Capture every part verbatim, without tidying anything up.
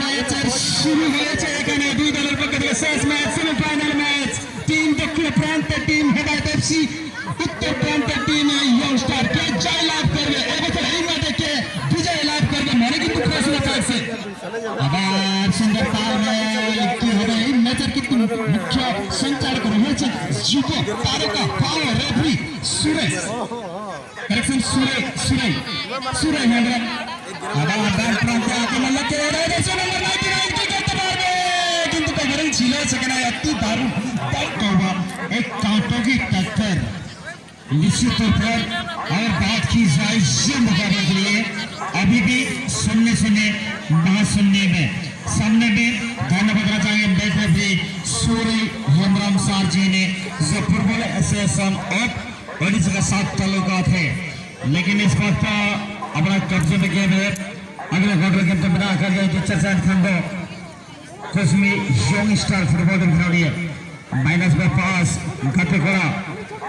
ম্যাচের শুরু হয়েছে এখানে দুই দলের পক্ষ থেকে। শেষ ম্যাচ, সেমিফাইনাল ম্যাচ। টিম দক্ষিণ প্রান্তের টিম হেদায়ত এফসি, উত্তর প্রান্তের টিম ইয়ং স্টার কে জয়লাভ করবে। এবছর এই ম্যাচে কে বিজয় লাভ করবে, মনে কিন্তু প্রশ্ন থাকছে। আবার সুন্দর পাওয়ার, কি হবে এই ম্যাচের কিন্তু মুখ্য সঞ্চালক রয়েছে যুব তারকা পাওয়ার রেফারি সুরেশ। কারেকশন, সুরে, সুরে, সুরে হেমব্রম। আবার ডান প্রান্তে আক্রমণ লক্ষ্য করে রয়েছে নম্বর নাইনটি নাইন, কি করতে পারবে? কিন্তু কভারিং ছিল সেখানে, একটি দারুণ, দারুণ কভার। এক কাঁটাকি টক্কর। निश्चित तौर पर अगर बात की जाए ये मुकाबले के लिए, अभी भी शून्य शून्य, महाशून्य में। सामने में धन्यवाद देना चाहेंगे बैठे भी सूर्य हेमराम सार जी ने, जो फुटबॉल एसोसिएशन ऑफ ओडिशा के साथ ताल्लुकात है, लेकिन इस वक्त अपना कब्जे में गेम है। अगले क्वार्टर के अंदर मेरा आकर जाए टीचर साहब खंडो कुसमी यंग स्टार फुटबॉल टीम खिलाड़ी है। माइनस में पास, गति कोड़ा,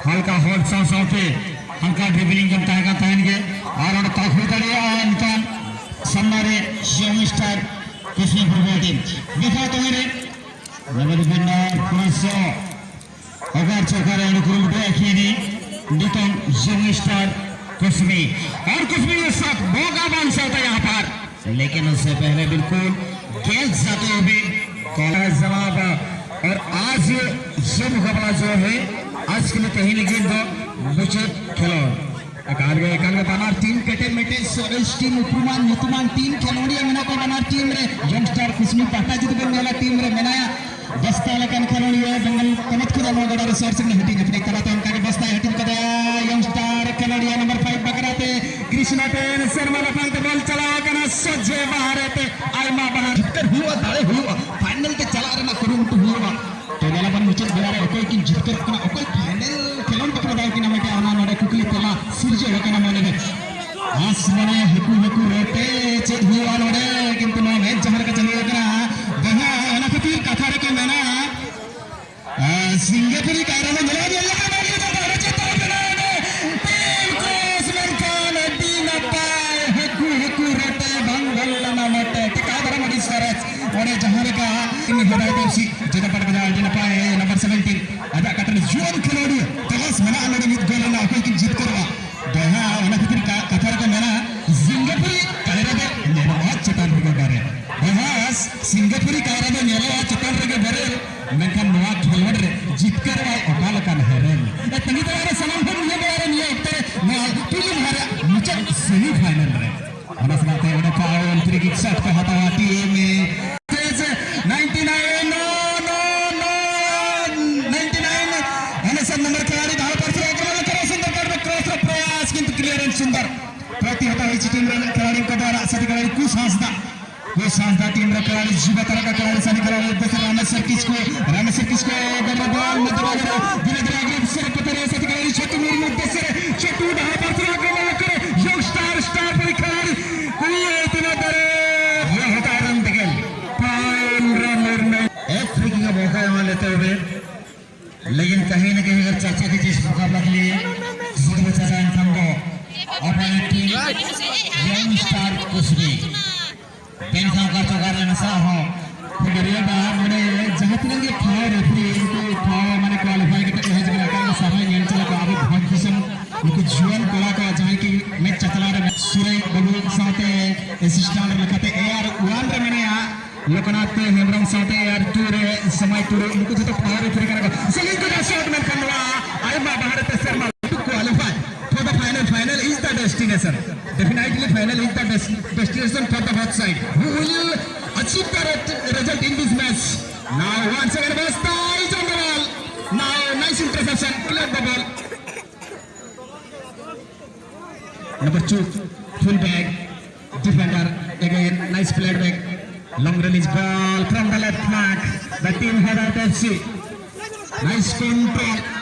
हल्का हॉल साथ साथ हल्का ड्रिबलिंग जब तहका तहन के और उन ताकू तड़े आन कान सम्मारे यंग स्टार कुसमी फुटबॉल टीम। देखा तो मेरे नंबर डिफेंडर पुनस्यो अगर चौका राउंड कुरुमुटु एखिनी नितंग यंग स्टार कुसमी और कुसमी के साथ मौका बन सकता है यहाँ पर, लेकिन उससे पहले बिल्कुल गेंद जाते हुए भी कॉलर जवाब। और आज ये मुकाबला जो है, आज के लिए कहीं ना कहीं तो मुझे खिलाओ। ᱮᱠᱟᱞ ᱜᱮ, ᱮᱠᱟᱞ ᱜᱮ, ᱵᱟᱱᱟᱨ ᱴᱤᱢ ᱠᱮᱴᱮᱡ ᱢᱮᱴᱮᱡ ᱥᱚᱨᱮᱥ ᱴᱤᱢ, ᱩᱯᱨᱩᱢᱟᱱ ᱧᱩᱛᱩᱢᱟᱱ ᱴᱤᱢ ᱠᱷᱮᱞᱳᱰᱤᱭᱟᱹ ᱢᱮᱱᱟᱜ ᱠᱚᱣᱟ ᱵᱟᱱᱟᱨ ᱴᱤᱢ ᱨᱮ᱾ ᱭᱚᱝᱥᱴᱟᱨ ᱠᱩᱥᱢᱤ ᱯᱟᱦᱴᱟ ᱡᱩᱫᱤ ᱵᱚᱱ ᱧᱮᱞᱟ, ᱴᱤᱢ ᱨᱮ ᱢᱮᱱᱟᱭᱟ ᱵᱮᱥᱛᱟ ᱞᱮᱠᱟᱱ ᱠᱷᱮᱞᱳᱰᱤᱭᱟᱹ, ᱵᱮᱝᱜᱚᱞ ᱯᱚᱱᱚᱛ ᱠᱷᱚᱱ ᱱᱚᱣᱟ ᱜᱚᱰᱟ ᱨᱮ ᱥᱟᱨ ᱥᱮᱫ ᱦᱟᱹᱴᱤᱧ ᱦᱟᱹᱴᱤᱧ ᱛᱟᱞᱟᱛᱮ ᱚᱱᱠᱟ ᱜᱮ ᱵᱮᱥᱛᱟᱭ ᱦᱟᱹᱴᱤᱧ ᱠᱟᱫᱟ᱾ ᱭᱚᱝᱥᱴᱟᱨ ᱠᱷᱮᱞᱳᱰᱤᱭᱟᱹ ᱱᱚᱢᱵᱚᱨ ᱯᱷᱟᱭᱤᱵᱷ ᱵᱟᱠᱷᱨᱟ ᱛᱮ ᱠᱨᱤᱥᱱᱟ ᱴᱮᱱ ᱥᱮᱨᱢᱟ ᱞᱟᱯᱷᱟᱝ ᱛᱮ ᱵᱚᱞ ᱪᱟᱞᱟᱣ ᱟᱠᱟᱱᱟ ᱥᱚᱡᱷᱮ ᱵᱟᱦᱨᱮ ᱛᱮ᱾ ᱟᱭᱢᱟ ᱵᱟᱦᱟ ᱡᱤᱛᱠᱟᱹᱨ ᱦᱩᱭᱩᱜᱼᱟ, ᱫᱟᱲᱮ ᱦᱩᱭᱩᱜᱼᱟ, ᱯᱷᱟᱭᱱᱮᱞ ᱛᱮ ᱪᱟᱞᱟᱜ ᱨᱮᱱᱟᱜ ᱠᱩᱨᱩᱢᱩᱴᱩ ᱦᱩᱭᱩᱜᱼᱟ᱾ ᱛᱚ, ᱧᱮᱞᱟᱵᱚᱱ ᱢᱩᱪᱟᱹᱫ ᱵᱮᱲᱟ ᱨᱮ ᱚᱠᱚᱭ ᱠᱤᱱ ᱡᱤᱛᱠᱟᱹᱨᱚᱜ ᱠᱟᱱᱟ, ᱚᱠᱚᱭ ᱯᱷᱟᱭᱱᱮᱞ ᱠᱷᱮᱞᱳᱰ ᱵᱟᱠᱷᱨᱟ ᱫᱟᱣ ᱠᱤᱱ ᱦᱟᱢᱮᱴᱟ, ᱚᱱᱟ ᱱᱚᱰᱮ ᱠᱩᱠᱞᱤ ᱛᱮᱞᱟ ᱥᱤᱨᱡᱟᱹᱣ ᱟᱠᱟᱱᱟ ᱢᱚᱱᱮ ᱨᱮ᱾ ᱟᱥ ᱢᱚᱱᱮ ᱦᱟᱹᱠᱩ ᱦᱟᱹᱠᱩ ᱨᱚᱴᱮ ᱪᱮᱫ ᱦᱩᱭᱩᱜᱼᱟ ᱱᱚᱰᱮ, ᱠᱤᱱᱛᱩ ᱱᱚᱣᱟ ᱢᱮᱪ ᱡᱟᱦᱟᱸ ᱞᱮᱠᱟ ᱪᱟᱹᱞᱩ ᱟᱠᱟᱱᱟ, ᱵᱚᱭᱦᱟ, ᱚᱱᱟ ᱠᱷᱟᱹᱛᱤᱨ ᱠᱟᱛᱷᱟ ᱨᱮᱠᱚ ᱢᱮᱱᱟ, ᱟᱨ ᱥᱤᱝᱜᱟᱯᱩᱨᱤ ᱠᱟᱭᱨᱟ ᱫᱚ ᱧᱮᱞᱚᱜ ᱜᱮᱭᱟ ᱞᱮᱠᱟ ᱵᱟᱝ ᱦᱩᱭᱩᱜ ᱛᱟᱠᱚᱣᱟ, ᱪᱮᱛᱟᱱ ᱨᱮ ᱢᱮᱱᱟᱭᱟ ᱩᱱᱤ᱾ ᱴᱤᱢ ᱠᱨᱚᱥ ᱢᱮᱱᱠᱷᱟᱱ ᱟᱹᱰᱤ ᱱᱟᱯᱟᱭ ᱦᱟᱹᱠᱩ ᱦᱟᱹᱠᱩ ᱨᱚᱴᱮ ᱵᱟᱝ ᱵᱚᱞ ᱞᱮᱱᱟ ᱱᱚᱴᱮ᱾ ᱴᱮᱠᱟᱣ ᱫᱟᱨᱟᱢ ᱟᱹᱰᱤ ᱥᱚᱨᱮᱥ᱾ ᱚᱸᱰᱮ ᱡᱟᱦᱟᱸ ᱞᱮᱠᱟ ᱤᱧ ᱦᱮᱫᱟᱭ ᱛᱮ ᱥᱤ ᱡᱮᱛᱮ ᱯᱟᱴ ᱵᱟᱡᱟᱣ ᱟᱹᱰᱤ ᱱᱟᱯᱟᱭ ᱱᱟᱢᱵᱟᱨ ᱥᱮᱵᱷᱮᱱᱴᱤᱱ ᱟᱡᱟᱜ ᱠᱟᱴᱟ ᱨᱮ ᱡᱩᱣᱟᱹᱱ ᱠᱷᱮᱞᱳᱰᱤᱭᱟᱹ ᱛᱚᱞᱟᱥ ᱢᱮᱱᱟᱜᱼᱟ ᱱᱚᱰᱮ ᱢᱤᱫ ᱜᱳᱞ ᱨᱮᱱᱟᱜ ᱚᱠᱚᱭ ᱠᱤᱱ ᱡᱤᱛᱠᱟᱹᱨᱚᱜᱼᱟ᱾ ᱵᱚᱭᱦᱟ ᱚᱱᱟ ᱠᱷᱟᱹᱛᱤᱨ ᱠᱟ- ᱠᱟᱛᱷᱟ ᱨᱮᱠᱚ ᱢᱮᱱᱟ ᱥᱤᱝᱜᱟᱯᱩᱨᱤ ᱠᱟᱭᱨᱟ ᱫᱚ ᱧᱮᱞᱚᱜᱼᱟ ᱪᱮᱛᱟᱱ ᱨᱮᱜᱮ ᱵᱮᱨᱮᱞ᱾ ᱵᱚᱭᱦᱟ ᱥᱤᱝᱜᱟᱯᱩᱨᱤ ᱠᱟᱭᱨᱟ ᱫᱚ ᱧᱮᱞᱚᱜᱼᱟ ᱪᱮᱛᱟᱱ ᱨᱮᱜᱮ ᱵᱮᱨᱮᱞ᱾ ᱢᱮᱱᱠᱷᱟᱱ ᱱᱚᱣᱟ ᱠᱷᱮᱞᱳᱰ ᱨᱮ ᱡᱤᱛᱠᱟᱹᱨᱚᱜᱼᱟᱭ ᱚᱠᱟ ᱞᱮᱠᱟᱱ ᱦᱮᱨᱮᱞ᱾ ᱮ, ᱛᱟᱺᱜᱤ ᱛᱟᱲᱟᱜ ᱨᱮ ᱥᱟᱱᱟᱢ ᱦᱚᱲ ᱱᱤᱭᱟᱹ ᱵᱮᱲᱟ ᱨᱮ ᱱᱤᱭᱟᱹ ᱚᱠᱛᱚ ᱨᱮ ᱱᱚᱣᱟ ᱯᱩᱭᱞᱩ ᱢᱟᱦᱟ ᱨᱮᱭᱟᱜ ᱢᱩᱪᱟᱹᱫ ᱥᱮᱢᱤ ᱯᱷᱟᱭᱱᱟᱞ ᱨᱮ ᱚᱱᱟ ᱥᱟᱞᱟᱜ ᱛᱮ ᱚᱸᱰᱮ foul free kick shot ᱠᱚ ᱦᱟᱛᱟᱣᱟ team ninety nine, no, no, no, ninety nine, ᱚᱱᱮ ᱥᱟᱛ ᱱᱚᱢᱵᱚᱨ ᱠᱷᱤᱞᱟᱲᱤ ᱫᱷᱟᱣ ᱯᱟᱥ ᱨᱮ ᱟᱠᱨᱚᱢᱚᱱ ᱠᱚᱨᱟᱣ ᱥᱩᱱᱫᱚᱨ ᱠᱟᱴ ᱠᱨᱚᱥ ᱨᱮ ᱯᱨᱚᱭᱟᱥ ᱠᱤᱱᱛᱩ ᱠᱞᱤᱭᱟᱨᱮᱱᱥ ᱥᱩᱱᱫᱚᱨ ᱯᱨᱚᱛᱤᱦᱚᱛ ᱦᱩᱭ ᱪᱤ ᱴᱤᱢ ᱨᱮᱱ ᱠᱷᱤᱞᱟᱲᱤ ᱠᱚ ᱫᱚ ᱨᱟᱜ ᱥᱟᱛᱤ ᱠᱷᱤᱞᱟᱲᱤ ᱠᱩᱥ ᱦᱟᱸᱥᱫᱟ ᱠᱩᱥ ᱦᱟᱸᱥᱫᱟ ᱴᱤᱢ ᱨᱮ ᱠᱷᱤᱞᱟᱲᱤ ᱡᱤᱵᱟ ᱛᱟᱨᱟ ᱠᱷᱤᱞᱟᱲᱤ ᱥᱟᱱᱤ ᱠᱷᱤᱞᱟᱲᱤ ᱫᱮᱥ ᱨᱟᱢᱮᱥ ᱥᱟᱨᱠᱤᱥ ᱠᱚ ᱨᱟᱢᱮᱥ ᱥᱟᱨᱠᱤᱥ ᱠᱚ ᱵᱚᱞ ᱵᱚᱞ ᱢᱚᱫᱷᱭᱚ ᱵᱟᱡᱟᱨ ᱫᱷᱤᱨᱮ ᱫᱷᱤᱨᱮ ᱟᱜᱨᱚ ᱥᱮᱨ ᱯᱟᱛᱟᱨᱮ ᱥᱟᱛᱤ ᱠᱷᱤᱞᱟᱲᱤ ᱪᱷᱳᱴᱩ ᱢᱩᱨᱢᱩ ᱫᱮᱥ ᱨᱮ ᱪᱷᱳᱴᱩ ᱰᱟᱦᱟ ᱯᱟᱥ ᱨᱮ ᱟᱠᱨᱚᱢᱚᱱ ᱠᱚᱨᱟᱣ ᱥᱴᱟᱨ ᱥᱴᱟᱨ ᱯᱚᱨᱤᱠᱠᱷᱟ ᱠᱩᱲᱤ ᱛᱤᱱᱟᱹᱜ ᱫᱟᱨᱮ ᱨᱚᱦᱚᱭ ᱛᱟᱭᱱᱚᱢ ᱛᱮᱜᱮ ᱯᱟᱣᱩᱞ ᱨᱮ ᱢᱩᱨᱢᱩ ᱮᱠ ᱯᱷᱨᱤ ᱠᱤᱠ ᱵᱚᱞ ᱠᱚ ᱮᱢᱟ ᱞᱮᱛᱮ ᱦᱩᱭ᱾ लेकिन कहीं ना कहीं अगर चाचा की जिस मुकाबला के लिए जिद में चाचा इनकम को अपने टीम यंग स्टार कुछ भी ᱢᱮᱱᱠᱷᱟᱱ ᱚᱠᱟ ᱪᱚ ᱚᱠᱟᱨᱮ ᱢᱮᱥᱟ ᱦᱚᱸ ᱵᱟᱨᱭᱟ ᱵᱟᱨ ᱢᱟᱱᱮ ᱡᱟᱦᱟᱸ ᱛᱤᱱᱟᱹᱜ ᱜᱮ ᱴᱷᱟᱶ ᱨᱮᱯᱷᱟᱨᱤ ᱩᱱᱠᱩ ᱴᱷᱟᱶ ᱢᱟᱱᱮ ᱠᱣᱟᱞᱤᱯᱷᱟᱭ ᱠᱟᱛᱮ ᱠᱚ ᱦᱮᱡ ᱟᱠᱟᱱᱟ ᱮᱴᱟᱜ ᱥᱟᱢᱟᱭ ᱧᱮᱞ ᱪᱟᱞᱟᱣ ᱠᱚ ᱟᱵᱚ ᱵᱷᱚᱸᱡᱽ ᱫᱤᱥᱚᱢ ᱱᱩᱠᱩ ᱡᱩᱣᱟᱹᱱ ᱠᱚᱲᱟ ᱠᱚ ᱡᱟᱦᱟᱸᱭ ᱠᱤ ᱢᱮᱪ ᱪᱟᱪᱞᱟᱣ ᱨᱮ ᱥᱩᱨᱮᱡ ᱵᱟᱹᱵᱩ ᱥᱟᱶᱛᱮ ᱮᱥᱤᱥᱴᱮᱱᱴ ᱞᱮᱠᱟᱛᱮ ᱮ ᱟᱨ ᱚᱣᱟᱱ ᱨᱮ ᱢᱮᱱᱟᱭᱟ᱾ ᱞᱳᱠᱱᱟᱛᱷ ᱦᱮᱢᱵᱨᱚᱢ ᱥᱟᱶᱛᱮ ᱮ ᱟᱨ ᱴᱩ ᱨᱮ ᱥᱚᱢᱟᱭ ᱴᱩᱰᱩ ᱱᱩᱠᱩ ᱡᱚᱛᱚ ᱯᱷᱟᱭᱱᱟᱞ ᱨᱮ ᱠᱟᱱᱟ ᱠᱚ᱾ ᱥᱟᱺᱜᱤᱧ ᱠᱷᱚᱱᱟᱜ ᱥᱚᱴ ᱢᱮᱱᱠᱷᱟᱱ ᱱᱚᱣᱟ ᱟᱭᱢᱟ ᱵᱟᱦᱨᱮ ᱛᱮ ᱥᱮᱨᱢᱟ to qualify for the final. Final is the destination. Definitely, final is the des- destination for the both side. Who will achieve the re- result in this match? Now, once again, Bastai on the ball. Now, nice interception. Clear the ball. Number two, full back, defender. Again, nice play back. Long release ball from the left flank. The team head of F C. Nice control.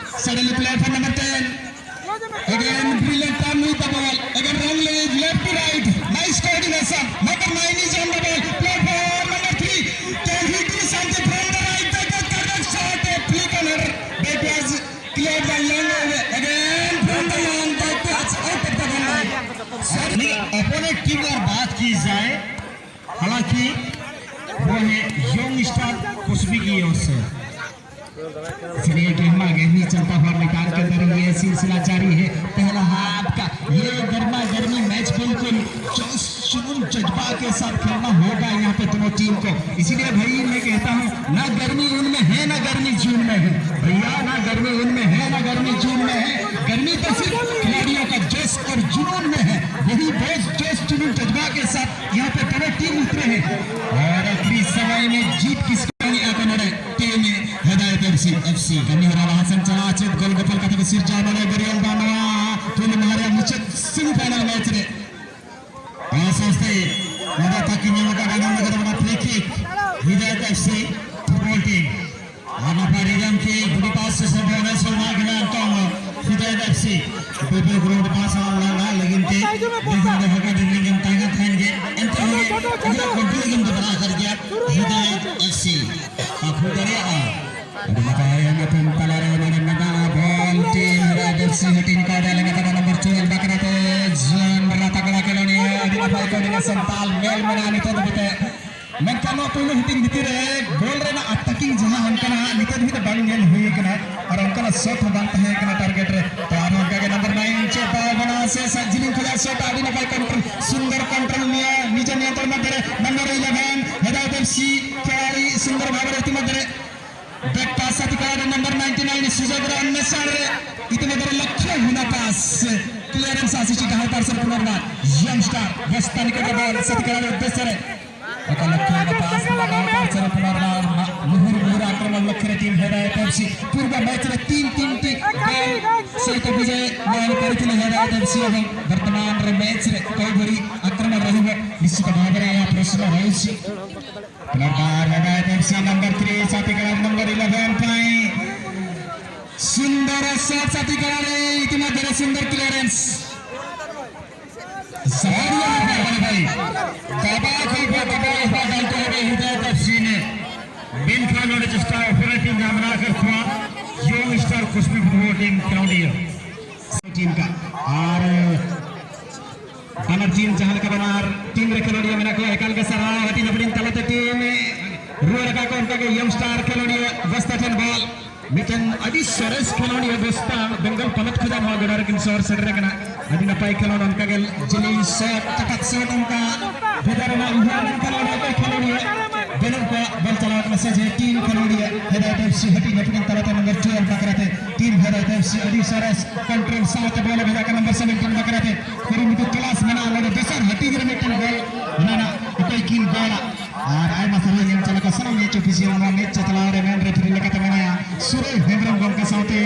Suddenly play for number ten. Again, brilliant turn with the ball. Again, wrong leg, left to right. Nice coordination. Number nine is on the ball. Play for number three. Can he do something from the right? That was correct shot. A flick on her. That was clear the long way. Again, from the long. That was out of the goal line. Sorry, opponent team और बात की जाए, हालांकि young star कुश्मी की ओर से। चलिए, गहमा गहमी चलता हुआ मैदान के अंदर ये सिलसिला जारी है। पहला हाफ का ये गर्मा गर्मी मैच बिल्कुल जोश जुनून जज्बा के साथ खेलना होगा यहाँ पे दोनों टीम को। इसीलिए भाई मैं कहता हूँ, ना गर्मी उनमें है, ना गर्मी जून में है। भैया, ना गर्मी उनमें है, ना गर्मी जून में है। गर्मी तो सिर्फ खिलाड़ियों का जोश और जुनून में है। वही जोश, जोश जुनून जज्बा के साथ यहाँ पे दोनों टीम उतरे हैं। और अपनी समय में जीत किसको नहीं आता नोड़े टीम हिदायत एफसी। एफसी कमी हो रहा हसन चला चेत गोल गोपाल का तक सिर जाना है गरियल दाना। तुम हमारे मुझे सेमीफाइनल मैच रे। ᱚᱱᱟ ᱥᱟᱶᱛᱮ ᱱᱚᱰᱮ ᱛᱟᱹᱠᱤᱱ ᱧᱟᱢ ᱟᱠᱟᱫ ᱟᱜᱟᱢ ᱞᱟᱹᱜᱤᱫ ᱚᱱᱟ ᱯᱷᱨᱤ ᱠᱤᱠ ᱦᱤᱫᱟᱭᱟᱛ ᱮᱯᱷᱥᱤ ᱯᱷᱩᱴᱵᱚᱞ ᱴᱤᱢ᱾ ᱟᱨ ᱱᱟᱯᱟᱭ ᱨᱤᱫᱟᱢ ᱠᱤᱠ ᱜᱩᱰᱤ ᱯᱟᱥ ᱥᱮ ᱥᱚᱢᱵᱷᱚᱵᱚᱱᱟ ᱥᱚᱞᱢᱟ ᱠᱟᱱᱟ ᱱᱤᱛᱚᱝ ᱦᱤᱫᱟᱭᱟᱛ ᱮᱯᱷᱥᱤ᱾ ᱵᱤᱯᱤ ᱜᱨᱩᱯ ᱯᱟᱥ ᱟᱨ ᱞᱟᱞᱟ ᱞᱟᱹᱜᱤᱫ ᱛᱮ ᱵᱤᱯᱤ ᱫᱚ ᱦᱟᱠᱟ ᱰᱤᱞᱤᱝ ᱮᱢ ᱛᱟᱦᱮᱸ ᱠᱟᱱ ᱛᱟᱦᱮᱸ ᱜᱮ᱾ ᱮᱱᱛᱮ ᱨᱮᱦᱚᱸ ᱩᱱᱤᱭᱟᱜ ᱠᱚᱱᱴᱨᱳᱞ ᱞᱟᱹᱜᱤᱫ ᱫᱚ ᱵᱟᱲᱟ ᱟᱠᱟᱫ ᱜᱮᱭᱟ ᱦᱤᱫᱟᱭᱟᱛ ᱮᱯᱷᱥᱤ᱾ ᱟᱹᱜᱩ ᱫᱟᱲᱮᱭᱟᱜᱼᱟ᱾ ᱟᱹᱰᱤ ᱱᱟᱯᱟᱭ ᱧᱟᱯᱟᱢ ᱛᱟᱞᱟᱨᱮ ᱱᱚᱰᱮ ᱢᱮᱱᱟᱜᱼᱟ ᱵᱚᱞ ᱴᱤᱢ ᱦᱤᱫᱟᱭᱟᱛ ᱮᱯᱷᱥᱤ ᱦᱟᱹᱴᱤᱧ ᱠᱟᱣᱫᱟ ᱞᱮᱸᱜᱟ ᱛᱟᱵᱟ ᱱᱚᱢᱵᱚᱨ ᱪᱩᱣᱟᱞ ᱵᱟᱠᱷᱨᱟ ᱛᱮ ᱡᱚᱱ ᱨᱟᱛᱟᱜᱲᱟ ᱠᱷᱮᱞᱳᱰᱤᱭᱟᱹ ᱟᱹᱰᱤ ᱱᱟᱯᱟᱭ ᱠᱚ ᱱᱤᱭᱟᱹ ᱥᱟᱱᱛᱟᱞ ᱢᱮᱞ ᱢᱮᱱᱟᱜᱼᱟ ᱱᱤᱛᱚᱜ ᱫᱷᱟᱹᱵᱤᱡ ᱛᱮ᱾ ᱢᱮᱱᱠᱷᱟᱱ ᱱᱚᱣᱟ ᱯᱩᱭᱞᱩ ᱦᱟᱹᱴᱤᱧ ᱵᱷᱤᱛᱤᱨ ᱨᱮ ᱜᱳᱞ ᱨᱮᱱᱟᱜ ᱟᱴᱟᱠᱤᱝ ᱡᱟᱦᱟᱸ ᱚᱱᱠᱟᱱᱟᱜ ᱱᱤᱛᱚᱜ ᱫᱷᱟᱹᱵᱤᱡ ᱛᱮ ᱵᱟᱝ ᱧᱮᱞ ᱦᱩᱭ ᱟᱠᱟᱱᱟ᱾ ᱟᱨ ᱚᱱᱠᱟᱱᱟᱜ ᱥᱚᱴ ᱦᱚᱸ ᱵᱟᱝ ᱛᱟᱦᱮᱸ ᱠᱟᱱᱟ ᱴᱟᱨᱜᱮᱴ ᱨᱮ᱾ ᱛᱚ ᱟᱨᱦᱚᱸ ᱚᱱᱠᱟ ᱜᱮ ᱱᱟᱢᱵᱟᱨ ᱱᱟᱭᱤᱱ ᱪᱮ ᱯᱟᱣ ᱵᱚᱱᱟ ᱥᱮ ᱥᱟᱡᱤᱱᱤ ᱠᱷᱚᱡᱟᱜ ᱥᱚᱴ ᱟᱹᱰᱤ ᱱᱟᱯᱟᱭ ᱠᱚᱱᱴᱨᱳᱞ, ᱥᱩᱱᱫᱚᱨ ᱠᱚᱱᱴᱨᱳᱞ ᱱᱤᱭᱟᱹ ᱱᱤᱡᱮ ᱱᱤᱭᱚᱱᱛᱨᱚᱱ ᱢᱚᱫᱽᱫᱷᱮ ᱨᱮ ᱱᱟᱢᱵᱟᱨ ᱤᱞᱮᱵᱷᱮᱱ ᱦᱮᱫᱟᱭᱛ ᱮᱯᱷᱥᱤ ᱠᱷᱮᱞᱟᱲᱤ ᱥᱩᱱᱫᱚᱨ ᱵᱷᱟᱵᱮ ᱨᱮ ᱤᱛᱤᱢᱚᱫᱽᱫᱷᱮ ᱨᱮ ᱵᱮᱠ ᱯᱟᱥ ᱥᱟᱛᱤ ᱠᱷᱮᱞᱟᱲᱤ ᱱᱟᱢᱵᱟᱨ ᱱᱟᱭᱤᱱᱴᱤ ᱱᱟᱭᱤᱱ ᱥᱩᱡᱚᱜᱽ ᱨᱮ ᱚᱱᱱᱮᱥᱚᱱ ᱨᱮ ᱤᱛᱤᱢᱚᱫᱽᱫᱷᱮ ᱨᱮ ᱞᱚᱠᱠᱷᱚ ᱦᱩᱱᱟ ᱯᱟᱥ ᱠᱞᱤᱭᱟᱨᱮᱱᱥ ᱟᱥᱤᱥᱤ ᱰᱟᱦᱟᱨ ᱯᱟᱨᱥᱮᱞ ᱯᱩᱱᱚᱨᱵᱟᱨ ᱭᱚᱝᱥᱴᱟᱨ ᱵᱮᱥᱛᱟᱱᱤ ᱠᱚ ᱵᱚᱞ ᱥᱟᱛᱤ ᱠᱷᱮᱞᱟᱲᱤ ᱩᱫᱽᱫᱮᱥᱥᱚ ᱨᱮ ᱚᱠᱟ ᱞᱚᱠᱠᱷᱚ ᱦᱩᱱᱟ ᱯᱟᱥ ᱰᱟᱦᱟᱨ ᱯᱟᱨᱥᱮᱞ ᱯᱩᱱᱚᱨᱵᱟᱨ ᱢᱩᱦᱩᱨ ᱢᱩᱦᱩᱨ ᱟᱠᱨᱚᱢᱚᱱ ᱞᱚᱠᱠᱷᱚ ᱨᱮ ᱴᱤᱢ ᱦᱮᱫᱟᱭᱛ ᱮᱯᱷᱥᱤ ᱯᱩᱨᱵᱟ ᱢᱮᱪ ᱨᱮ ᱛᱤᱱ ᱛᱤᱱ ᱴᱤ ᱜᱳᱞ ᱥᱚᱦᱤᱛ ᱵᱤᱡᱚᱭ ᱢᱟᱱ ᱠᱚᱨᱤᱛᱤᱞ ᱦᱮᱫᱟᱭᱛ ᱮᱯᱷᱥᱤ ଏବଂ ବର୍ତ୍ତମାନର ମ୍ୟାଚରେ କୋଉଭଳି ଆକ୍ରମଣ ରହିବ ନିଶ୍ଚିତ ଭାବରେ ଏହା ପ୍ରଶ୍ନ ରହିଛି। ପୁନର୍ବାର ହେଦାୟତ ଏଫ୍ସି ନମ୍ବର ଥ୍ରୀ ସାଥୀ ଖେଳାଳି ନମ୍ବର ଇଲେଭେନ ପାଇଁ ସୁନ୍ଦର ସଟ୍ ସାଥୀ ଖେଳାଳି ଇତିମଧ୍ୟରେ ସୁନ୍ଦର କ୍ଲିୟରେନ୍ସ। ᱥᱟᱹᱨᱤᱭᱟᱜ ᱵᱟᱭ ᱵᱟᱭ ᱫᱟᱵᱟ ᱠᱷᱚᱱ ᱫᱟᱵᱟ ᱫᱟᱞ ᱠᱚ ᱦᱮᱫᱟᱭᱛ ᱮᱯᱷᱥᱤ ᱱᱮ ᱢᱮᱱᱠᱷᱟᱱ ᱱᱚᱰᱮ ᱪᱮᱥᱴᱟ ᱚᱯᱚᱨᱮᱴᱤᱝ ᱧᱟᱢ ᱨᱟᱠᱟᱫ ᱠᱚᱣᱟ ᱭᱚᱝ ᱥᱴᱟᱨ ᱠᱩᱥᱢᱤ ᱯᱷᱩᱴᱵᱚᱞ ᱴᱤᱢ ᱠᱷᱮᱞᱳᱰᱤᱭᱟᱹ ᱴᱤᱢ ᱠᱟ ᱟᱨ ᱵᱟᱱᱟᱨ ᱴᱤᱢ ᱡᱟᱦᱟᱸ ᱞᱮᱠᱟ ᱵᱟᱱᱟᱨ ᱴᱤᱢ ᱨᱮ ᱠᱷᱮᱞᱳᱰᱤᱭᱟᱹ ᱢᱮᱱᱟᱜ ᱠᱚᱣᱟ ᱮᱠᱟᱞ ᱜᱮ ᱥᱟᱨᱦᱟᱣ ᱦᱟᱹᱴᱤᱧ ᱦᱟᱹᱴᱤᱧ ᱛᱟᱞᱟᱛᱮ ᱴᱤᱢ ᱚᱱᱠᱟᱜᱮ ᱭᱚᱝᱥᱴᱟᱨ ᱠᱷᱮᱞᱳᱰᱤᱭᱟᱹ ᱵᱚᱥᱛᱟ ᱴᱷᱮᱱ ᱵᱚᱞ, ᱢᱤᱫᱴᱮᱱ ᱟᱹᱰᱤ ᱥᱚᱨᱮᱥ ᱠᱷᱮᱞᱳᱰᱤᱭᱟᱹ ᱵᱚᱥᱛᱟ ᱵᱮᱝᱜᱚᱞ ᱯᱚᱱᱚᱛ ᱠᱷᱚᱱᱟᱜ ᱱᱚᱣᱟ ᱜᱚᱰᱟ ᱨᱮᱠᱤᱱ ᱥᱚᱦᱚᱨ ᱥᱮᱴᱮᱨ ᱟᱠᱟᱱᱟ᱾ ᱟᱹᱰᱤ ᱱᱟᱯᱟᱭ ᱠᱷᱮᱞᱳᱰ, ᱚᱱᱠᱟᱜᱮ ᱡᱤᱞᱤᱧ ᱥᱚᱴ, ᱪᱟᱯᱟᱫ ᱥᱚᱴ, ᱚᱱᱠᱟ ᱵᱷᱮᱜᱟᱨ ᱨᱮᱱᱟᱜ ᱩᱭᱦᱟᱹᱨ ᱢᱮᱱᱠᱷᱟᱱ ᱚᱸᱰᱮ ᱚᱠᱚᱭ ᱠᱷᱮᱞᱳᱰᱤᱭᱟᱹ ᱵᱟᱹᱱᱩᱜ ᱠᱚᱣᱟ᱾ ᱵᱚᱞ ᱪᱟᱞᱟᱣ ᱠᱟᱱᱟ ᱥᱮ ᱡᱮ ᱴᱤᱢ ᱠᱷᱮᱞᱳᱰᱤᱭᱟᱹ ᱦᱮᱫᱟᱭᱚᱛ ᱮᱯᱷ ᱥᱤ ᱦᱟᱹᱴᱤᱧ ᱦᱟᱹᱴᱤᱧ ᱛᱟᱞᱟᱛᱮ ᱱᱚᱢᱵᱚᱨ ᱴᱩᱭᱮᱞᱵᱷ ᱵᱟᱠᱷᱨᱟᱛᱮ ᱴᱤᱢ ᱦᱮᱫᱟᱭᱚᱛ ᱮᱯᱷ ᱥᱤ ᱟᱹᱰᱤ ᱥᱚᱨᱮᱥ ᱠᱚᱱᱴᱨᱳᱞ ᱥᱟᱶᱛᱮ ᱵᱚᱞ ᱮ ᱵᱷᱮᱡᱟ ᱠᱟᱱᱟ ᱱᱚᱢᱵᱚᱨ ᱥᱮᱵᱷᱮᱱᱴᱤᱱ ᱵᱟᱠᱷᱨᱟᱛᱮ᱾ ᱠᱩᱨᱩᱢᱩᱴᱩ ᱛᱚᱞᱟᱥ ᱢᱮᱱᱟᱜᱼᱟ᱾ ᱱᱚᱰᱮ ᱫᱚᱥᱟᱨ ᱦᱟᱹᱴᱤᱧ ᱨᱮ ᱢᱤᱫᱴᱮᱱ ᱜᱳᱞ ᱨᱮᱱᱟᱜ ᱚᱠᱚᱭ ᱠᱤᱱ ᱜᱳᱞᱟ᱾ ᱟᱨ ᱟᱭᱢᱟ ᱥᱟᱨᱦᱟᱣ ᱧᱮᱞ ᱪᱟᱞᱟᱣ ᱠᱟᱱ ᱥᱟᱱᱟᱢ ᱢᱮᱪ ᱚᱯᱷᱤᱥᱤᱭᱟᱞ᱾ ᱱᱚᱣᱟ ᱢᱮᱪ ᱪᱟᱪᱞᱟᱣ ᱨᱮ ᱢᱮᱱ ᱨᱮᱯᱷᱟᱨᱤ ᱞᱮᱠᱟᱛᱮ ᱢᱮᱱᱟᱭᱟ ᱥᱩᱨᱟᱹᱭ ᱦᱮᱢᱵᱨᱚᱢ ᱜᱚᱢᱠᱮ ᱥᱟᱶᱛᱮ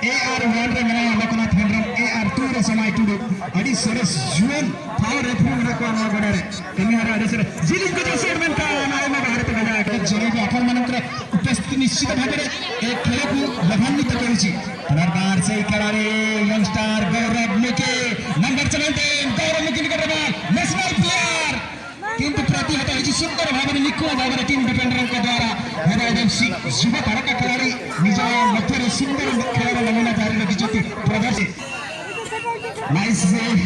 ᱮ ᱟᱨ ᱚᱣᱟᱱ ᱨᱮ ᱢᱮᱱᱟᱭᱟ ᱞᱳᱠᱱᱟᱛᱷ ᱦᱮᱢᱵᱨᱚᱢ, ᱮ ᱟᱨ ᱴᱩ ᱨᱮ ᱥᱚᱢᱟᱭ ᱴᱩᱰᱩ᱾ ᱟᱹᱰᱤ ᱥᱚᱨᱮᱥ ᱡᱩᱣᱟᱹᱱ ᱯᱷᱟᱣ ᱨᱮᱯᱷᱟᱨᱤ ᱢᱮᱱᱟᱜ ᱠᱚᱣᱟ ᱱᱚᱣᱟ ᱜᱚᱰᱟ ᱨᱮ᱾ ᱠᱟᱹᱢᱤ ᱦᱚᱨᱟ ᱟᱹᱰᱤ ᱥᱚᱨᱮᱥ᱾ ᱡᱤᱞᱤᱧ ᱠᱚ ᱡᱚᱥᱮᱲ ᱢᱮᱱᱠᱷᱟᱱ ᱟᱭᱢᱟ ᱵᱟᱦᱨᱮ ᱛᱮ ᱵᱟᱡᱟᱣ ᱟᱠᱟᱱᱟ᱾ ᱡᱚᱱᱚᱜᱤ ᱟᱠᱷᱲᱟ ᱢᱟᱱᱚᱛ ᱨᱮ ᱩᱯᱚᱥᱛᱷᱤᱛ ᱱᱤᱥᱪᱤᱛ ᱵᱷᱟᱵᱮ ᱨᱮ ᱮ ᱠᱷᱮᱞᱚ ᱠᱚ ᱞᱟᱵᱷᱟᱱᱵᱤᱛ ᱠᱚ ᱦᱩᱭᱩᱜ ᱪᱮ᱾ ᱛᱟᱞᱟᱨ ᱵᱟᱨ ᱥᱮ ᱠᱷᱮᱞᱟᱲᱤ ᱭᱚᱝᱥᱴᱟᱨ ᱜᱚᱨᱚᱵ ᱢᱩᱠᱤ, ᱱᱟᱢᱵᱟᱨ ᱥᱮᱵᱷᱮᱱᱴᱤᱱ ᱜᱚᱨᱚᱵ ᱢᱩᱠᱤ ᱱᱤᱠᱚᱴ ᱨᱮ ᱵᱚᱞ, ᱱᱮᱥᱱᱟᱞ ᱯᱞᱮᱭᱟᱨ, ᱠᱤᱱᱛᱩ ᱯᱨᱚᱛᱤᱦᱟᱛ ᱦᱚᱭᱚᱜ ᱥᱩᱱᱫᱚᱨ ᱵᱷᱟᱵᱮ ᱱᱤᱠᱷᱩᱛ ᱵᱷᱟᱵᱮ ᱴᱤᱢ ᱰᱤᱯᱮᱱᱰᱟᱨ ᱠᱚ ᱫᱣᱟᱨᱟ ᱦᱮᱫᱟᱭ ᱫᱮᱵᱥᱤ ᱡᱩᱵᱟ ᱛᱟᱨᱚᱠᱟ ᱠᱷᱮᱞᱟᱲᱤ ᱱᱤᱡᱮᱨ ᱢᱚᱫᱽᱫᱷᱚ ᱨᱮ ᱥᱩᱱᱫᱚᱨ ᱠᱷᱮᱞᱟᱲᱤ ᱱᱚᱢᱩᱱᱟ ᱡᱟᱦᱟᱸ ᱨᱮ ᱠᱤᱪᱷᱩ ᱯᱨᱚᱫᱚᱨᱥᱤ᱾ Nice, high,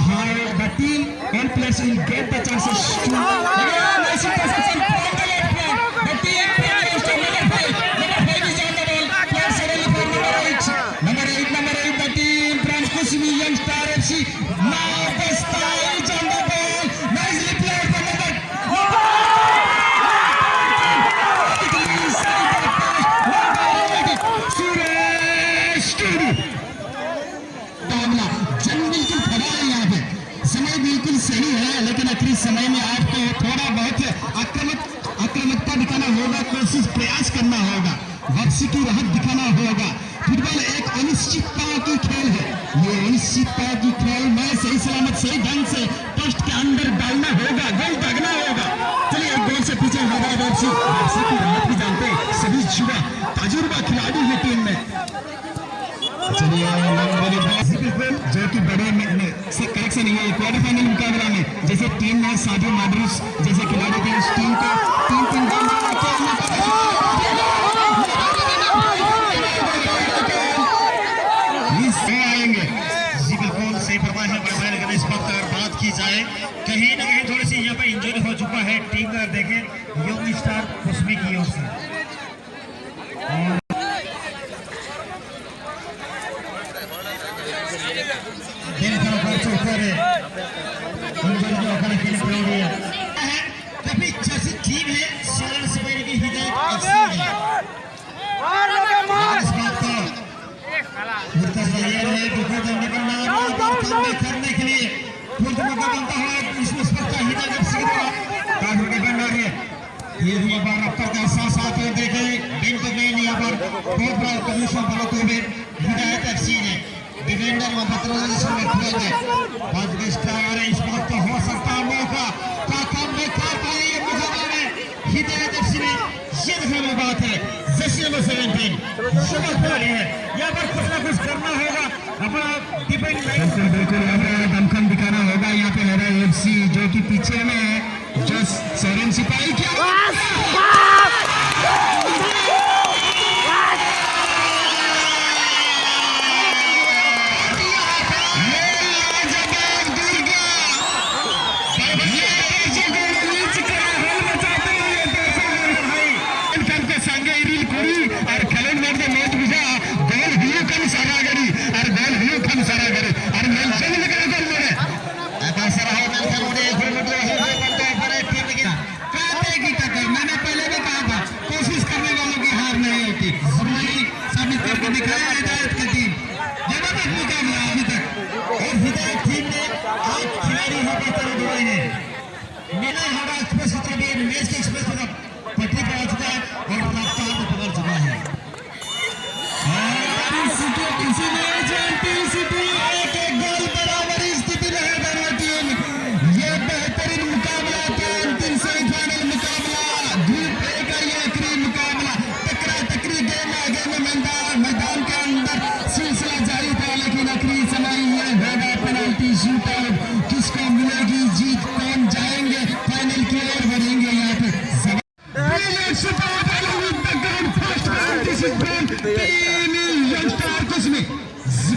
high, the team and players will get the chances to. Nice interception from the left flank. The team from the left flank, number five, number five is on the ball. Player seven for number eight. Number eight, number eight, the team from Kusmi Young Star F C. Now the style is on the ball. Nicely played by number, number eight. Suresh Tudu. मामला जंग बिल्कुल खड़ा है यहाँ पे। समय बिल्कुल सही है, लेकिन आखिरी समय में आपको थोड़ा बहुत आक्रामक आक्रामकता दिखाना होगा, कोशिश प्रयास करना होगा, वापसी की राहत दिखाना होगा। फुटबॉल एक अनिश्चितता की खेल है। ये अनिश्चितता की खेल में सही सलामत सही ढंग से पोस्ट के अंदर डालना होगा, गोल दागना होगा। चलिए, एक गोल से पीछे हमारा वापसी, वापसी की राहत भी जानते हैं। सभी युवा तजुर्बा खिलाड़ी हैं टीम में। चलिए, नंबर एक, जी बिल्कुल, जो कि बड़े में, में, से करेक्शन, ये क्वार्टर फाइनल मुकाबला में जैसे टीम ने साजो माडरिस जैसे खिलाड़ी थे, उस टीम को तीन तीन गोल मारा, क्या मिस आएंगे। जी बिल्कुल सही फरमाए हैं बड़े भाई, लेकिन इस वक्त अगर बात की जाए, कहीं ना कहीं थोड़ी सी यहाँ पे इंजरी हो चुका है टीम का, देखें, यंग स्टार कुसमी की ओर से। और दिल का ऊपर से ऊपर है। उन दोनों को अगर खेल खिलाड़ी है। काफी अच्छी टीम है, सोलन सिपाही की हिदायत एफसी है। इस बात को मुर्तजा ये है, विकेट निकलना है, और कम करने के लिए फिर से मौका बनता है, इसमें स्पर्धा हिदायत एफसी की तरफ। काफी डिफेंडर है। ये भी एक बार रफ्तार का एहसास आते हुए देखे, दिन तो गए नहीं यहाँ पर। बहुत बड़ा कमीशन बना तो भी हिदायत एफसी ने डिफेंडर व बतरल से खेल में बहुत बेस्ट ट्राई आ रहा है। इस वक्त हो सकता है मौका, क्या कम में कर पाए ये मुकाबला में हिदायत एफसी ने। ये देखने वाली बात है। जर्सी नंबर सेवनटीन, युवा खिलाड़ी है, यहाँ पर कुछ ना कुछ करना होगा। अपना डिफेंड लाइन बिल्कुल, बिल्कुल, यहाँ पे दमखम दिखाना होगा। यहाँ पे है एफसी जो कि पीछे में है, जो सोरेन सिपाही क्या ये लाजवाब दुर्गा, ये दर्शकों ने नीच करा हल मचाते हुए दर्शक भाई। करके संगे इरिल कुड़ी और खिलाड़ी मैच में मैच बुझा। गोल हुई कम सारा गड़ी और गोल हुई कम सारा गड़ी और मेंशन लगा गोल मेरे। ᱟᱠᱟᱥᱮᱫ ᱨᱮᱦᱚᱸ ᱢᱮᱱᱠᱷᱟᱱ ᱚᱸᱰᱮ ᱠᱩᱨᱩᱢᱩᱴᱩ ᱦᱩᱭᱩᱜ ᱠᱟᱱ ᱛᱟᱭᱟ ᱯᱟᱨᱮ ᱴᱤᱢ ᱞᱟᱹᱜᱤᱫ᱾ कांटे की टक्कर, मैंने पहले भी कहा था, कोशिश करने वालों की हार नहीं होती। सबमिट करके दिखाया हिदायत की टीम। जबरदस्त मुकाबला अभी तक। और हिदायत टीम ने आठ खिलाड़ी यहाँ पर चले हुए हैं। मैंने हमारा एक्सप्रेस खतरा भी, मैच का एक्सप्रेस खतरा पटरी पर आ चुका है और रफ्तार को पकड़ चुका है। और इसी के पीछे में जयंती सिद्धू एक एक गोल बराबर स्थिति में है दोनों टीम। ये बेहतरीन मुकाबला था, अंतिम सेमीफाइनल मुकाबला, ग्रुप ए का ये आखिरी मुकाबला। टकरा टकरी, गेंद आगे में मैदान, मैदान के अंदर सिलसिला जारी था, लेकिन आखिरी समय ये होगा पेनल्टी शूटआउट। किसको मिलेगी जीत, कौन जाएंगे फाइनल की ओर बढ़ेंगे यहाँ पे। तीन यंगस्टर कुछ नहीं,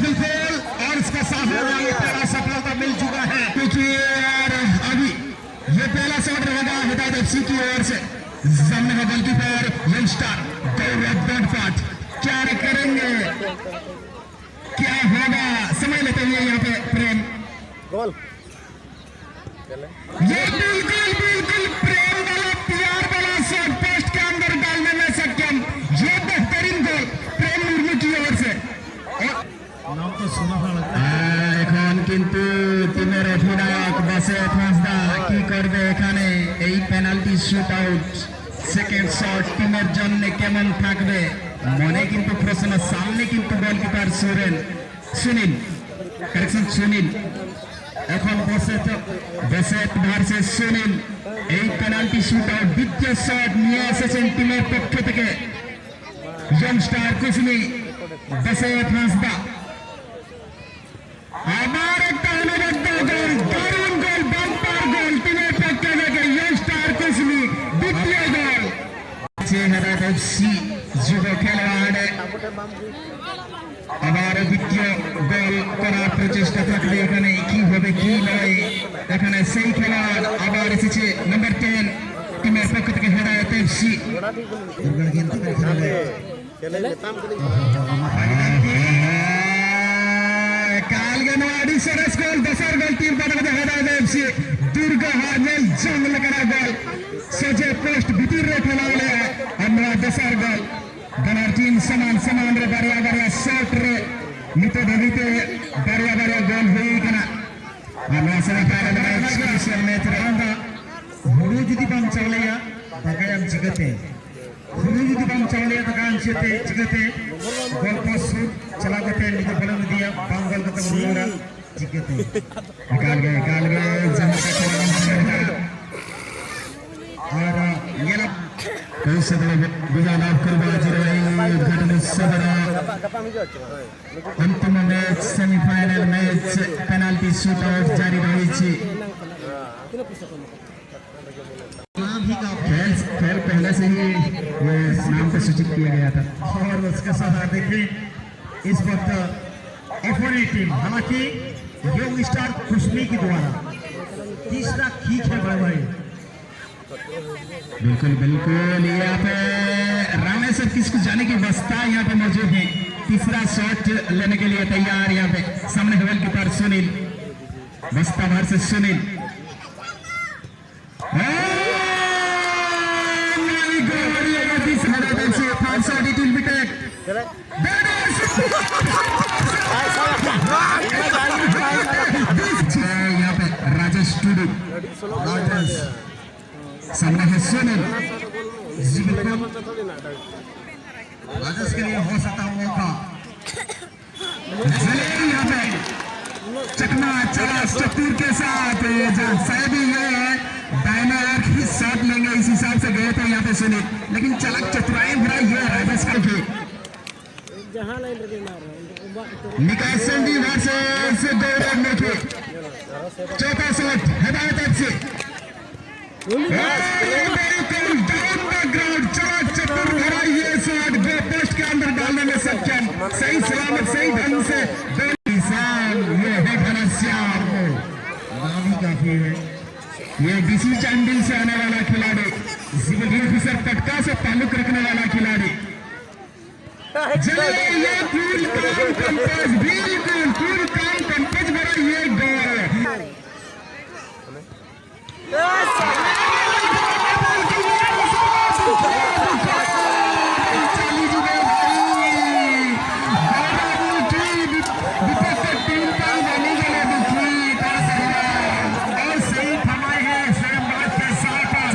बिल्कुल, और इसके साथ में हमें पहला सफलता मिल चुका है, क्योंकि यार अभी ये पहला शॉट रहेगा हिदायत एफसी की ओर से। सामने है गोलकीपर यंगस्टर गौरव डोडपाट। क्या करेंगे, क्या होगा? समय लेते हुए यहाँ पे प्रेम। गोल। ये बिल्कुल, बिल्कुल प्रेम वाला, प्यार वाला शॉट पोस्ट के अंदर डालने में सक्षम। ये बेहतरीन गोल प्रेम मुर्मू की ओर से। और নাম তো শোনা হয় না। আহ, এখন কিন্তু টিমের অধিনায়ক বাসেত হাঁসদা কি করবে এখানে? এই penalty shoot out, second shot টিমের জন্য কেমন থাকবে? মনে কিন্তু প্রশ্ন, সামনে কিন্তু গোলকিপার সুরেন, সুনীল, কারেকশন, সুনীল। এখন বাসেত, বাসেত ভার্সেস সুনীল। এই পেনাল্টি শুট আউট, দ্বিতীয় শট নিয়ে এসেছেন টিমের পক্ষ থেকে ইয়ং স্টার কুসুমি, বাসেত হাঁসদা। আবার একটা অনবদ্য গোল, দারুণ গোল, বাম্পার গোল টিমের পক্ষ থেকে ইয়ং স্টার কুসুমি, দ্বিতীয় গোল। চেহারা এফসি যুব খেলোয়াড় আবার দ্বিতীয় গোল করার প্রচেষ্টা থাকবে এখানে, কি হবে কি নয়। এখানে সেই খেলোয়াড় আবার এসেছে, নাম্বার টেন টিমের পক্ষ থেকে হেদায়ত এফসি। দুর্গা কিন্তু খেলে। ᱮᱠᱟᱞ ᱜᱮ ᱱᱚᱣᱟ ᱟᱹᱰᱤ ᱥᱚᱨᱮᱥ ᱜᱳᱞ, ᱫᱚᱥᱟᱨ ᱜᱳᱞ ᱴᱤᱢ ᱯᱟᱦᱴᱟ ᱠᱷᱚᱱ ᱦᱮᱫᱟᱭ ᱮᱯᱷ ᱥᱤ ᱫᱩᱨᱜᱟ ᱦᱟᱜ ᱧᱮᱞ ᱡᱚᱝ ᱞᱮᱠᱟᱱᱟᱜ ᱜᱳᱞ, ᱥᱚᱡᱷᱮ ᱯᱳᱥᱴ ᱵᱷᱤᱛᱤᱨ ᱨᱮ ᱴᱷᱮᱞᱟᱣ ᱞᱮᱜᱼᱟ᱾ ᱟᱨ ᱱᱚᱣᱟ ᱫᱚᱥᱟᱨ ᱜᱳᱞ ᱵᱟᱱᱟᱨ ᱴᱤᱢ ᱥᱚᱢᱟᱱ ᱥᱚᱢᱟᱱ ᱨᱮ ᱵᱟᱨᱭᱟ ᱵᱟᱨᱭᱟ ᱥᱚᱴ ᱨᱮ ᱱᱤᱛᱚᱜ ᱫᱷᱟᱹᱵᱤᱡ ᱛᱮ ᱵᱟᱨᱭᱟ ᱵᱟᱨᱭᱟ ᱜᱳᱞ ᱦᱩᱭ ᱠᱟᱱᱟ᱾ ᱟᱨ ᱱᱚᱣᱟ semi final match, special match ᱨᱮ ᱦᱩᱲᱩ ᱡᱩᱫᱤ ᱵᱟᱢ ᱪᱟᱣᱞᱮᱭᱟ, ᱫᱟᱠᱟᱭᱟᱢ ᱪᱤᱠᱟᱹᱛᱮ? ᱦᱩᱲᱩ ᱡᱩᱫᱤ ᱵᱟᱢ ᱪᱟᱣᱞᱮᱭᱟ, ᱫᱟᱠᱟᱭᱟᱢ ᱪᱤᱠᱟᱹᱛᱮ? ᱪᱤᱠᱟᱹᱛᱮ? ᱜᱚᱞᱯᱚ ᱥᱩᱨ ᱪᱟᱞᱟᱣ ᱠᱟᱛᱮ ᱱᱤᱡᱮ ᱵᱚᱞᱮᱢ ᱤᱫᱤᱭᱟ, ᱵᱟᱝ ᱜᱚᱞ ᱠᱟᱛᱮ ᱨᱩᱣᱟᱹᱲᱟ, ᱪᱤᱠᱟᱹᱛᱮ? ᱮᱠᱟᱞ ᱜᱮ, ᱮᱠᱟᱞ ᱜᱮ, ᱡᱟᱦᱟᱸ ᱞᱮᱠᱟ ᱠᱷᱮᱞᱳᱰ ᱮᱢ ᱠᱷᱮᱞ ᱠᱟᱱᱟ᱾ ᱟᱨ ᱧᱮᱞ ᱠᱚᱭᱥᱮ ᱵᱚᱞᱮ ᱵᱤᱡᱟ ᱞᱟᱵᱷ ᱠᱚᱨᱵᱟ ᱡᱤᱨᱟᱹᱭ ᱜᱷᱟᱴᱱᱟ ᱥᱚᱫᱚᱨ ᱚᱱᱛᱤᱢ match semifinal match penalty shoot out ᱡᱟᱨᱤ ᱨᱚᱦᱤᱪᱷᱤ। खेल, खेल पहले से ही ये नाम को सूचित किया गया था। और उसके साथ देखिए इस वक्त अपोनेंट टीम, हालांकि यंग स्टार कुसमी के द्वारा तीसरा किक है बड़े भाई, बिल्कुल, बिल्कुल। यहाँ पे रामेश्वर किसको जाने की व्यवस्था यहाँ पे मौजूद है। तीसरा शॉट लेने के लिए तैयार यहाँ पे। सामने हवेल कीपर सुनील, बस्ता बाहर से सुनील। Oh my God, ये दिस हवा से first shot, it will be take। यहाँ पे राजेश टुडू, राजेश, सामने है सुनील। जी बिल्कुल, राजेश के लिए हो सकता है मौका। जलेल यहाँ पे चकमा चालाक चतुर के साथ, ये जा-, शायद ही ये है, दाहिने आंख ही शॉट लेंगे, इस हिसाब से गए थे यहाँ पे सुनील, लेकिन चालाक चतुराई भरा ये राजेश का खेल। जहाँ लाइन रखे मार रहे हैं, उनको बा-, निकासन दी वर्सेस गौरव मेखे। चौथा शॉट, हृदय तरफ से। Very cool, down the ground, चालाक चतुर भरा ये शॉट, गोल पोस्ट के अंदर डालने में सक्षम, सही सलामत, सही ढंग से। निशान, ये है घनश्याम। नाम ही काफी है। ये डीसी चांडिल से आने वाला खिलाड़ी, सिविल ऑफिसर पटका से ताल्लुक रखने वाला खिलाड़ी। जल्दी ये पूल काम कंपास, भीम